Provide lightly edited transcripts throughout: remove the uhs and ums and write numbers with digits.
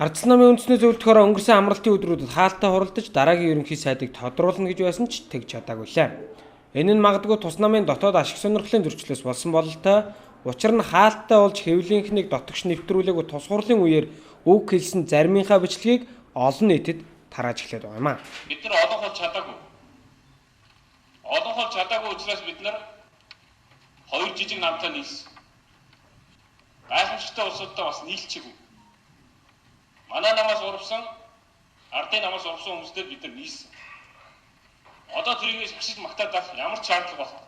Ардчилсан намын үндэсний зөвлөлтөөр өнгөрсөн амралтын өдрүүдэд хаалтай хуралдаж дараагийн ерөнхий сайдыг тодруулна гэж байсан ч тэгж чадаагүй лээ. Энэ нь магадгүй тус намын дотоод ашиг сонирхлын зөрчлөөс болсон бололтой. Учир нь хаалттай болж хэвлийнхнийг дотогш нэвтрүүлээгүй тус хурлын үеэр үг хэлсэн заримынхаа бичлэгийг олон нийтэд тарааж эхлэх байгаа юм аа. Бид нар олон хол чадаагүй. Олон хол чадаагүй учраас бид нар хоёр жижиг намтай нийлсэн. Гайхамшигтай улсуудтай бас нийлчихэв. Манай намаас урвсан, ардын намаас урвсан хүмүүстэй бид нар нийлсэн. Одоо тэрийг шагшиж магтаад байх ямар ч шаардлага байна.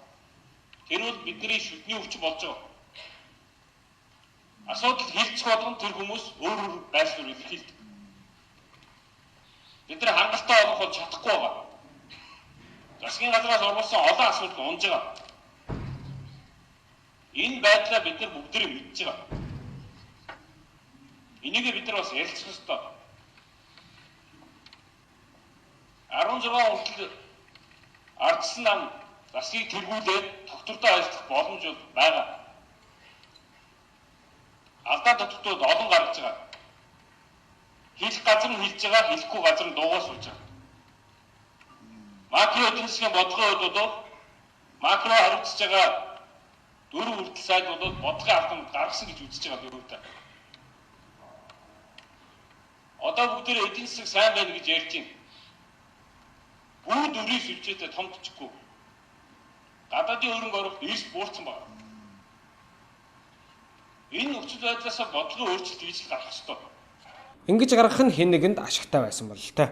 Тэр бол бидний шүдний өвчин болж байгаа. Асуудал хилцэх болгон тэр хүмүүс өөр өөр байр суурь илэрхийлдэг. Бид нар хангалттай олох бол чадахгүй байгаа. Засгийн газраас урвсан олон асуудал унж байгаа. Энэ байдлаа бид нар бүгдээрээ мэдж байгаа. Энийг бид нар бас ярилцах ёстой. 16 хүртэл ардсан нам засгийг тэргүүлээд тогтвортой ажиллах боломж байгаа. Алдаа дутагдууд олон гаргаж байгаа. Хэлэх газар нь хэлж байгаа, хэлэхгүй газар нь дуугаа сууж байгаа. Макро эдийн засгийн бодлогын хувьд бол макро харагдаж байгаа дөрөв хүртэл сайд бол бодлогын албанд гаргасан гэж үзэж байгаа би өөртөө. Одоо бүгдээрээ эдийн засаг сайн байна гэж ярьж байна. Бүгд өрийн сүлжээтэй томдчихгүй. Гадаадын хөрөнгө оруулалт эрс буурсан байна. Энэ нөхцөл байдлаасаа бодлогын өөрчлөлт хийж гарах ёстой. Ингэж гаргах нь хэн нэгэнд ашигтай байсан бололтой.